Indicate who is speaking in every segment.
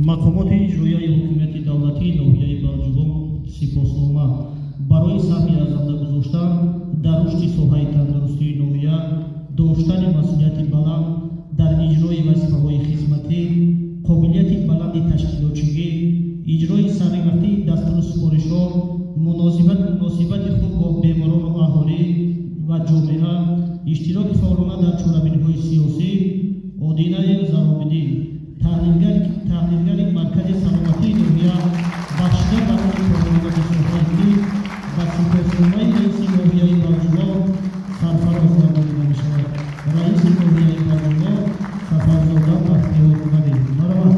Speaker 1: Мақомоти иҷроияи ҳокимияти давлатии ноҳияи Балҷувон сипоснома барои саҳми арзанда гузоштан дар рушди соҳаи тандурустии ноҳия, доштани масъулияти баланд дар иҷрои вазифаҳои хизматӣ, қобилияти баланди ташкилотчигӣ, иҷрои саривақтии дастуру супоришҳо, муносибати хуб бо беморону аҳолӣ ва ҷомеа, иштироки фаъолона дар чорабиниҳои сиёсӣ Одинаев Заробиддин, таҳлилгари Маркази саломатии ноҳия, бахшида ба номи кормандони соҳаи тиб ба сипосномаи раиси ноҳияи Балҷувон сарфароз гардонида мешавад. Раиси ноҳияи Балҷувон Сафарзода Бахтиёр Валӣ. Марҳамат.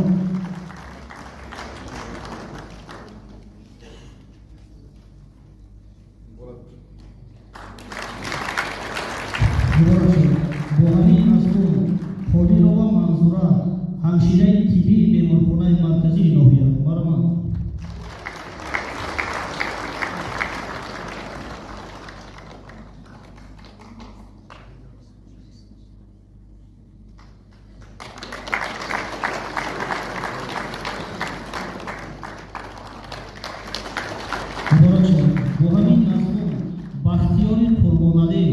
Speaker 1: Бо ҳамин мазмун Ҳолилова Манзура, ҳамшираи тиббии беморхонаи марказии ноҳия. Марҳамат. Муборак шавад. Бо ҳамин мазмун Бахтиёри Қурбоналӣ,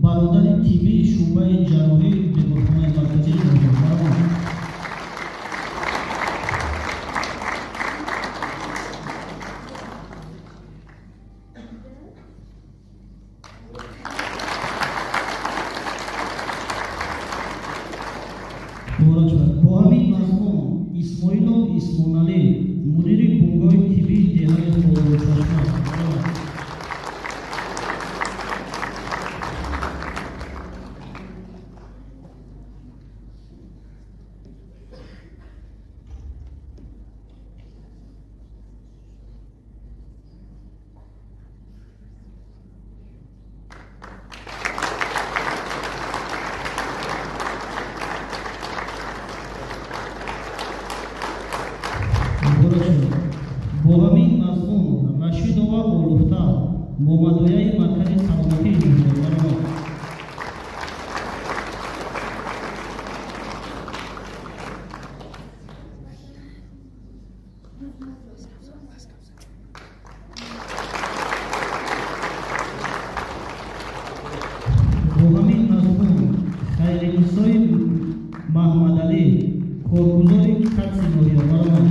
Speaker 1: бародари тиббии шӯъбаи ҷарроҳии беморхонаи марказии ноҳия. Марҳамат. Муборак шавад. Бо ҳамин мазмун Исмоилов Исмоналӣ, мудири бунгоҳи тиббии деҳаи Холочашма. Марҳамат. Муборак шавад. Бо ҳамин мазмун Рашидова Олуфта, момадояи Маркази саломатии ноҳия. Марҳамат. Бо ҳамин мазмун Хайринисои Маҳмадалӣ, коргузори КАТСи ноҳия. Марҳамат.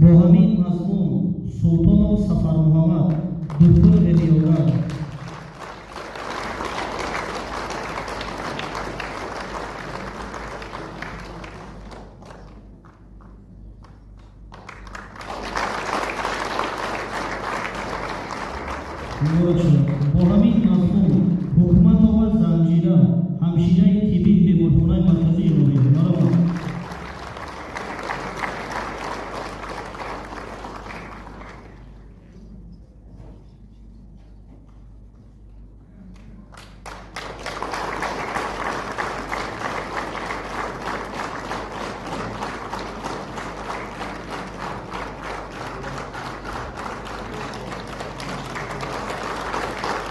Speaker 1: Бо ҳамин мазмун Султонов Сафармуҳаммад, духтур эҳёгар. Муборак шавад. Бо ҳамин мазмун Ҳукматова Занҷира, ҳамшираи тиббии беморхонаи марказии ноҳия. Марҳамат.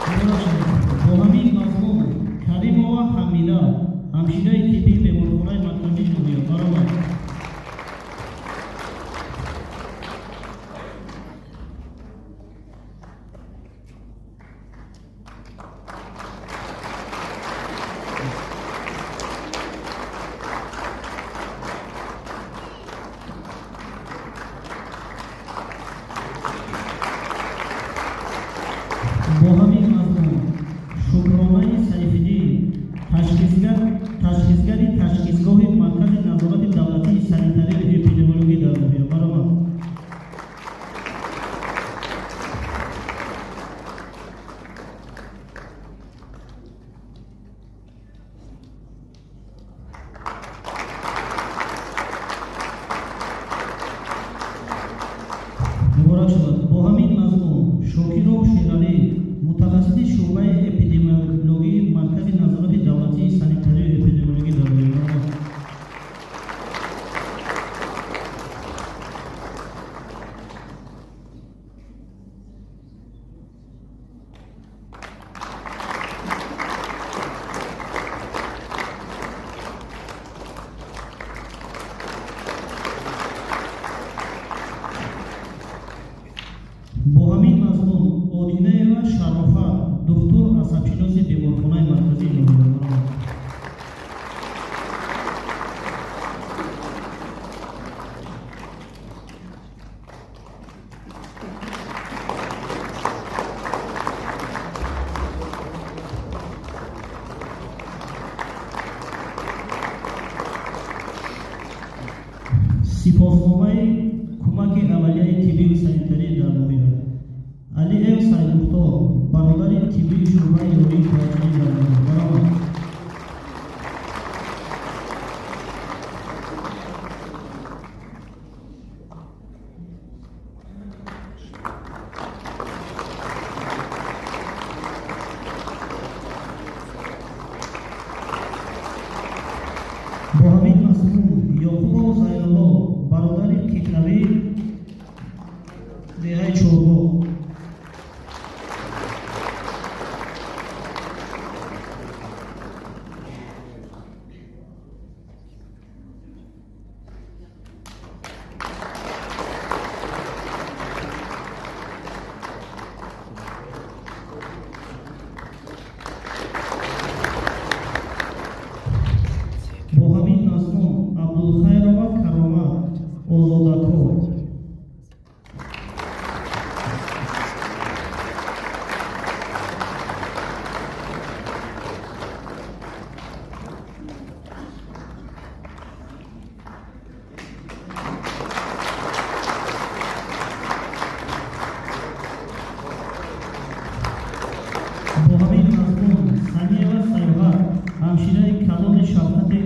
Speaker 1: Муборак шавад. Бо ҳамин мазмун Каримова Ҳамида, ҳамшираи тиббии беморхонаи марказии ноҳия. Марҳамат. Бо ҳамин мазмун Шукронаи Сайфиддин, ташхисгари ташхисгоҳи Маркази назорати давлатии санитарию эпидемиологӣ дар ноҳия. Марҳамат. Муборак шавад. Бо ҳамин мазмун Шокиров Шералӣ, мутахассиси Мазмун Одинаева Шарофат, духтур асабшиноси беморхонаи марказии ноҳия. Сипосномаи кӯмаки аввалияи тиббию санитарӣ дар ноҳия, Алиев Сайдмухтор, бародари тиббии шӯъбаи ёрии таъҷилӣ дар ноҳия. Баромад. Бо ҳамин мазмун, Ёқубов Зайнулло, бародари қитъавӣ, деҳаи Чорбоғ. Бо ҳамин мазмун, Абдулхайрова Каромат, озодакор. Бо ҳамин мазмун, Самиева Саёҳат, ҳамшираи калони Шафқати